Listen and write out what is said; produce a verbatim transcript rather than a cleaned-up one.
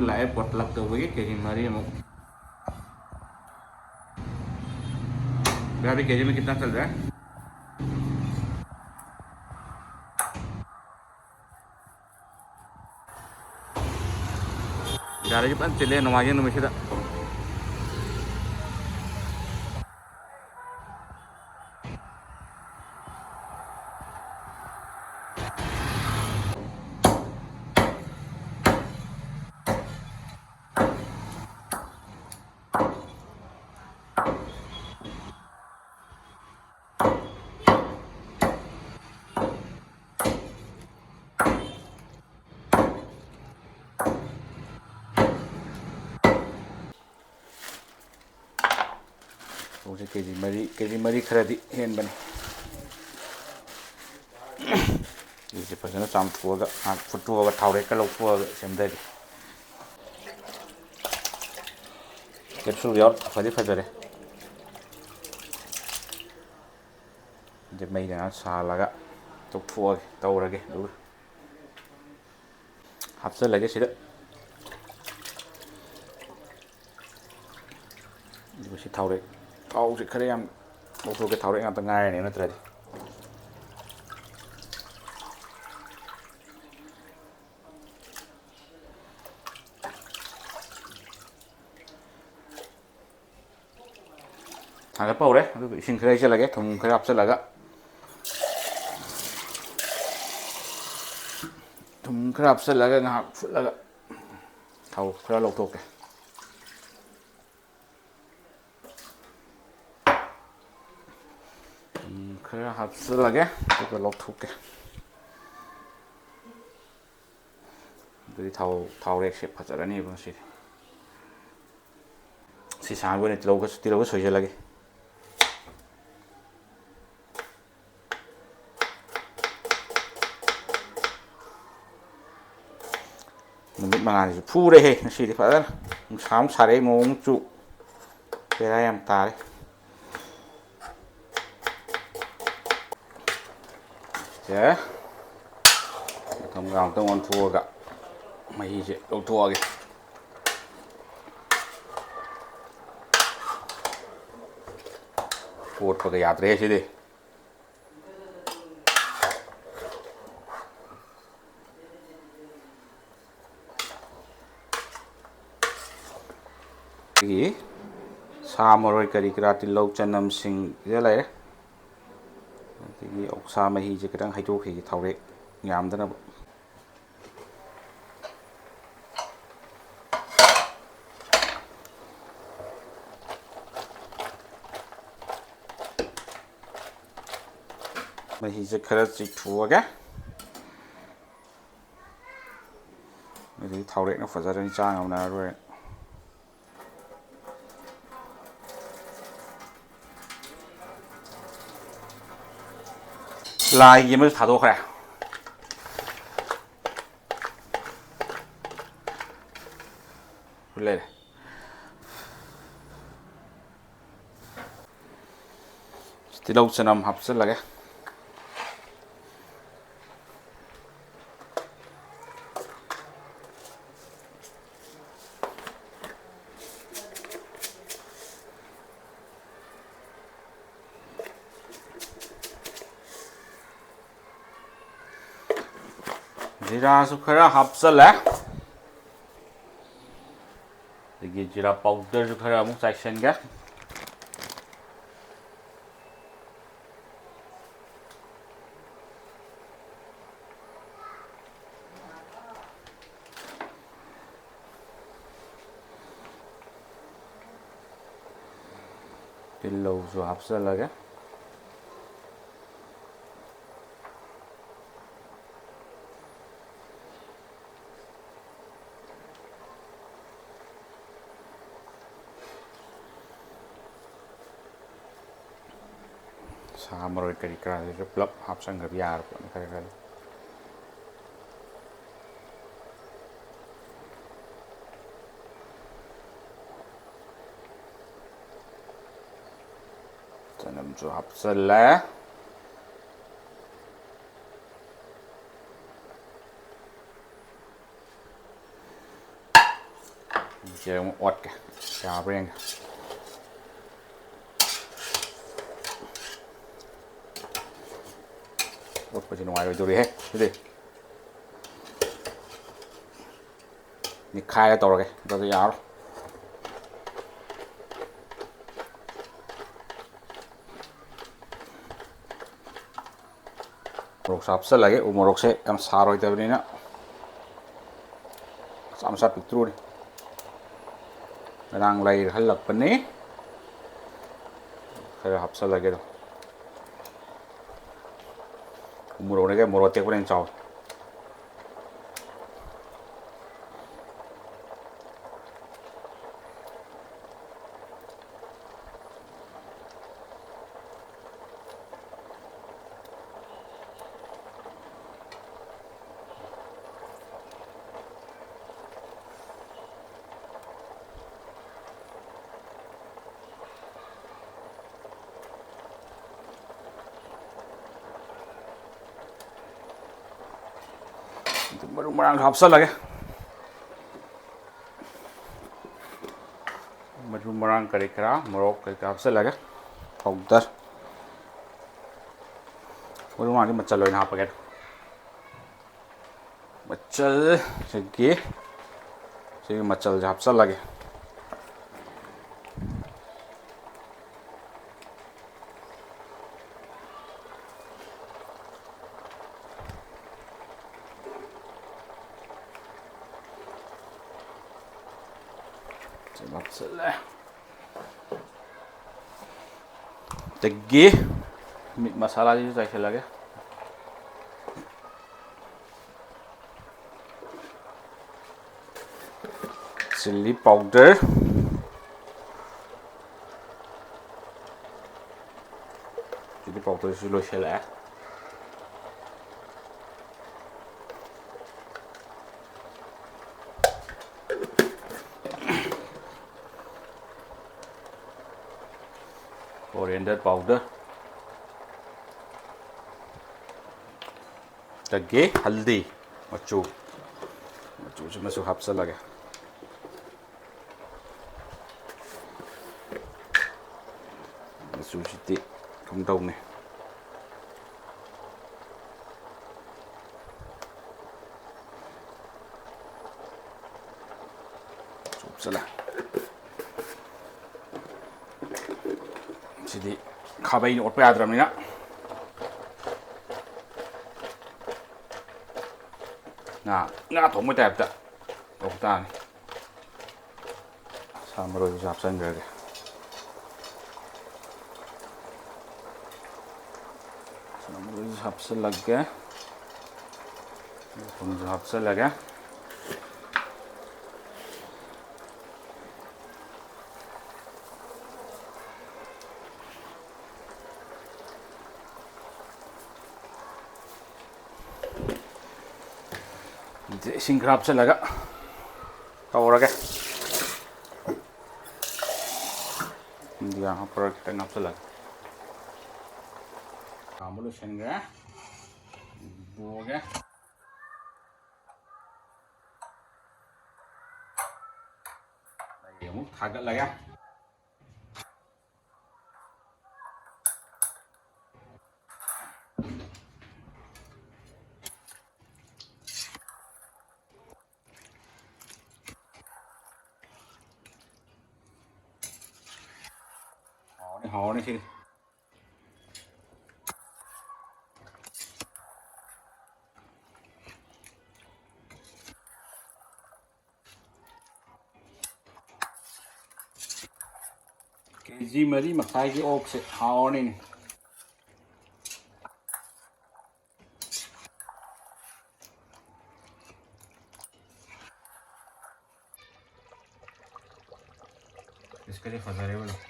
ꯂꯥꯛꯑꯦ ꯄꯣꯠꯂꯛ ꯇꯧꯕꯒꯤ ꯀꯦ ꯖꯤ ꯃꯔꯤꯃꯨꯛ꯫ ꯌꯥꯔꯦ, ꯀꯦ ꯖꯤ ꯑꯃ ꯈꯤꯇꯪ ꯆꯜꯂꯦ꯫ ꯒꯥꯔꯤꯁꯦ ꯐꯖꯅ ꯆꯤꯜꯂꯦ ꯅꯣꯡꯃꯥꯏꯖꯤꯡ ꯅꯨꯃꯤꯠꯁꯤꯗ꯫ ꯊꯥꯎꯁꯦ ꯀꯦ ꯖꯤ ꯃꯔꯤ, ꯀꯦ ꯖꯤ ꯃꯔꯤ ꯈꯔꯗꯤ ꯍꯦꯟꯕꯅꯤ꯫ ꯁꯤꯁꯦ ꯐꯖꯅ ꯆꯥꯝꯊꯣꯛꯑꯒ ꯉꯥꯏꯍꯥꯛ ꯐꯨꯠꯇꯣꯛꯑꯒ ꯊꯥꯎꯔꯦꯛꯀ ꯂꯧꯊꯣꯛꯑꯒ ꯁꯦꯝꯊꯒꯦ꯫ ꯀꯦꯞꯁꯨꯜ ꯌꯥꯎꯔ ꯐꯗꯤ ꯐꯖꯔꯦ꯫ ꯑꯗꯩ ꯃꯩꯗ ꯉꯥꯏꯍꯥꯛ ꯁꯥꯍꯜꯂꯒ ꯇꯧꯊꯣꯛꯑꯒꯦ, ꯇꯧꯔꯒꯦ꯫ ꯑꯗꯨꯒ ꯍꯥꯞꯆꯜꯂꯒꯦ ꯁꯤꯗ꯫ ꯑꯗꯨꯒ ꯁꯤ ꯊꯥꯎꯔꯦꯛ, ꯊꯥꯎꯁꯦ ꯈꯔ ꯌꯥꯝ ꯂꯧꯊꯣꯛꯀꯦ, ꯊꯥꯎꯔꯦꯛ ꯉꯥꯛꯇ ꯉꯥꯏꯔꯅꯤ ꯅꯠꯇ꯭ꯔꯗꯤ꯫ ꯊꯥꯡꯒꯠꯄ ꯍꯧꯔꯦ꯫ ꯑꯗꯨꯒ ꯏꯁꯤꯡ ꯈꯔ ꯍꯩꯖꯤꯜꯂꯒꯦ, ꯊꯨꯝ ꯈꯔ ꯍꯥꯞꯆꯤꯜꯂꯒ꯫ ꯊꯨꯝ ꯈꯔ ꯍꯥꯞꯆꯤꯜꯂꯒ ꯉꯥꯏꯍꯥꯛ ꯐꯨꯠꯂꯒ ꯊꯥꯎ ꯈꯔ ꯂꯧꯊꯣꯛꯀꯦ꯫ ꯊꯨꯝ ꯈꯔ ꯍꯥꯞꯆꯤꯜꯂꯒꯦ, ꯑꯗꯨꯒ ꯂꯧꯊꯣꯛꯀꯦ꯫ ꯑꯗꯨꯗꯤ ꯊꯥꯎ, ꯊꯥꯎꯔꯦꯛꯁꯦ ꯐꯖꯔꯅꯦꯕ ꯉꯁꯤꯗꯤ꯫ ꯁꯤ ꯁꯥꯡꯕ ꯑꯣꯏꯅ ꯇꯤꯜꯍꯧꯒ, ꯇꯤꯜꯍꯧꯒ ꯁꯣꯏꯖꯜꯂꯒꯦ꯫ ꯅꯨꯃꯤꯠ ꯃꯉꯥꯅꯤꯁꯨ ꯐꯨꯔꯦꯍꯦ ꯉꯁꯤꯗꯤ ꯐꯖꯅ꯫ ꯅꯨꯡꯁꯥ ꯑꯃꯨꯛ ꯁꯥꯔꯛꯑꯦ, ꯅꯣꯡ ꯑꯃꯨꯛ ꯆꯨ꯫ ꯕꯦꯔꯥ ꯌꯥꯝ ꯇꯥꯔꯦ꯫ ꯁꯦ, ꯃꯇꯝꯒ ꯑꯃꯨꯛꯇꯪ ꯑꯣꯟꯊꯣꯛꯑꯒ ꯃꯍꯤꯁꯦ ꯂꯧꯊꯣꯛꯑꯒꯦ꯫ ꯀꯣꯠꯄꯒ ꯌꯥꯗ꯭ꯔꯦ ꯁꯤꯗꯤ꯫ ꯑꯗꯒꯤ ꯁꯥ ꯃꯔꯣꯏ ꯀꯔꯤ ꯀꯔꯥ, ꯇꯤꯜꯍꯧ ꯆꯅꯝꯁꯤꯡꯁꯦ ꯂꯩꯔꯦ꯫ ꯑꯗꯒꯤ ꯑꯣꯛꯁꯥ ꯃꯍꯤꯁꯦ ꯈꯤꯇꯪ ꯍꯩꯗꯣꯛꯈꯤꯒꯦ, ꯊꯥꯎꯔꯦꯛ ꯌꯥꯝꯗꯅꯕ꯫ ꯃꯍꯤꯁꯦ ꯈꯔ ꯆꯤꯊꯣꯛꯑꯒꯦ꯫ ꯑꯗꯨꯗꯤ ꯊꯥꯎꯔꯦꯛꯅ ꯐꯖꯔꯅꯤ, ꯆꯥ ꯉꯝꯅꯔꯔꯣꯏ꯫ ꯂꯥꯏꯒꯤ ꯑꯃꯁꯨ ꯊꯥꯗꯣꯛꯈ꯭ꯔꯦ꯫ ꯂꯩꯔꯦ꯫ ꯇꯤꯜꯍꯧ ꯆꯅꯝ ꯍꯥꯞꯆꯤꯜꯂꯒꯦ꯫ ꯖꯤꯔꯥꯁꯨ ꯈꯔ ꯍꯥꯞꯆꯜꯂꯦ꯫ ꯑꯗꯒꯤ ꯖꯤꯔꯥ ꯄꯥꯎꯗꯔꯁꯨ ꯈꯔ ꯑꯃꯨꯛ ꯆꯥꯏꯁꯟꯒꯦ꯫ ꯇꯤꯜꯍꯧꯁꯨ ꯍꯥꯞꯆꯜꯂꯒꯦ꯫ ꯁꯥ ꯃꯔꯣꯏ ꯀꯔꯤ ꯀꯔꯥꯁꯤꯁꯨ ꯄꯨꯂꯞ ꯍꯥꯞꯆꯟꯈ꯭ꯔꯕ ꯌꯥꯔ ꯄꯣꯠꯅꯤ ꯈꯔ ꯈꯔ꯫ ꯆꯅꯝꯁꯨ ꯍꯥꯞꯆꯜꯂꯦ꯫ ꯁꯦ ꯑꯃꯨꯛ ꯑꯣꯠꯀꯦ, ꯌꯥꯕ꯭ꯔꯥ ꯌꯦꯡꯒꯦ꯫ ꯇꯣꯠꯄꯁꯤ ꯅꯨꯡꯉꯥꯏꯔꯣꯏꯗꯣꯔꯤꯍꯦ ꯁꯤꯗꯤ꯫ ꯅꯤꯛꯈꯥꯏꯔ ꯇꯧꯔꯒꯦ, ꯅꯠꯇ꯭ꯔꯗꯤ ꯌꯥꯔꯣꯏ꯫ ꯃꯣꯔꯣꯛꯁꯨ ꯍꯥꯞꯆꯤꯜꯂꯒꯦ꯫ ꯎ ꯃꯣꯔꯣꯛꯁꯦ ꯌꯥꯝ ꯁꯥꯔꯣꯏꯗꯕꯅꯤꯅ ꯃꯆꯥ ꯃꯆꯥ ꯄꯤꯛꯇ꯭ꯔꯨꯅꯤ꯫ ꯉꯔꯥꯡ ꯂꯩꯔ ꯍꯜꯂꯛꯄꯅꯤ꯫ ꯈꯔ ꯍꯥꯞꯆꯤꯜꯂꯒꯦ ꯑꯗꯣ꯫ ꯎ ꯃꯣꯔꯣꯛꯅꯦꯒ ꯃꯣꯔꯣꯛ ꯑꯇꯦꯛꯄꯅ ꯍꯦꯟꯅ ꯆꯥꯎꯋꯤ꯫ ꯃꯔꯨ ꯃꯔꯥꯡ ꯍꯥꯞꯆꯜꯂꯒꯦ꯫ ꯃꯔꯨ ꯃꯔꯥꯡ ꯀꯔꯤ ꯀꯔꯥ, ꯃꯣꯔꯣꯛ ꯀꯔꯤ ꯀꯔꯥ ꯍꯥꯞꯆꯜꯂꯒꯦ꯫ ꯄꯥꯎꯗꯔ꯫ ꯃꯔꯨ ꯃꯔꯥꯡꯗꯤ ꯃꯆꯜ ꯑꯣꯏꯅ ꯍꯥꯞꯄꯒꯦ꯫ ꯃꯆꯜ, ꯁꯤꯒꯤ, ꯁꯤꯒꯤ ꯃꯆꯜꯁꯦ ꯍꯥꯞꯆꯜꯂꯒꯦ꯫ ꯁꯤ ꯍꯥꯞꯆꯜꯂꯦ꯫ ꯑꯗꯒꯤ ꯃꯤꯠ ꯃꯁꯥꯂꯥꯁꯤꯁꯨ ꯆꯥꯏꯁꯤꯜꯂꯒꯦ꯫ Chilli powder, chilli powderꯁꯨ ꯂꯣꯏꯁꯤꯜꯂꯛꯑꯦ꯫ Coriander powder, ꯑꯗꯒꯤ ꯍꯜꯗꯤ ꯃꯆꯨ, ꯃꯆꯨꯁꯤꯃꯁꯨ ꯍꯥꯞꯆꯜꯂꯒꯦ꯫ ꯃꯆꯨꯁꯤꯗꯤ ꯀꯝꯗꯧꯅꯤ? ꯆꯠꯂꯦ꯫ ꯁꯤꯗꯤ ꯈꯥꯕꯩꯅ ꯑꯣꯠꯄ ꯌꯥꯗ꯭ꯔꯕꯅꯤꯅ ꯉꯥ, ꯉꯥ ꯊꯣꯡꯕꯩ ꯇꯥꯏꯞꯇ ꯇꯧ ꯇꯥꯔꯅꯤ꯫ ꯁꯥ ꯃꯔꯣꯏꯁꯨ ꯍꯥꯞꯆꯤꯟꯈ꯭ꯔꯒꯦ꯫ ꯁꯥ ꯃꯔꯣꯏꯁꯨ ꯍꯥꯞꯆꯤꯜꯂꯒꯦ꯫ ꯊꯨꯝꯁꯨ ꯍꯥꯞꯆꯤꯜꯂꯒꯦ꯫ ꯏꯁꯤꯡ ꯈꯔ ꯍꯥꯞꯆꯤꯜꯂꯒ ꯇꯧꯔꯒꯦ꯫ ꯏꯟꯗꯤꯌꯥ ꯍꯥꯞꯄꯔ ꯈꯤꯇꯪ ꯍꯥꯞꯆꯤꯜꯂꯒꯦ꯫ ꯀꯥꯝꯕ ꯂꯣꯏꯁꯤꯟꯈ꯭ꯔꯦ꯫ ꯕꯣꯒꯦ꯫ ꯑꯩ ꯑꯃꯨꯛ ꯊꯥꯒꯠꯂꯒꯦ꯫ ꯍꯥꯎꯔꯅꯤ, ꯍꯥꯎꯔꯅꯤ ꯁꯤꯗꯤ꯫ ꯀꯦ ꯖꯤ ꯃꯔꯤ ꯃꯈꯥꯏꯒꯤ ꯑꯣꯛꯁꯦ ꯍꯥꯎꯔꯅꯤꯅꯦ꯫ ꯄꯤꯁꯀꯁꯦ ꯐꯖꯔꯦꯕ ꯑꯗꯨꯝ꯫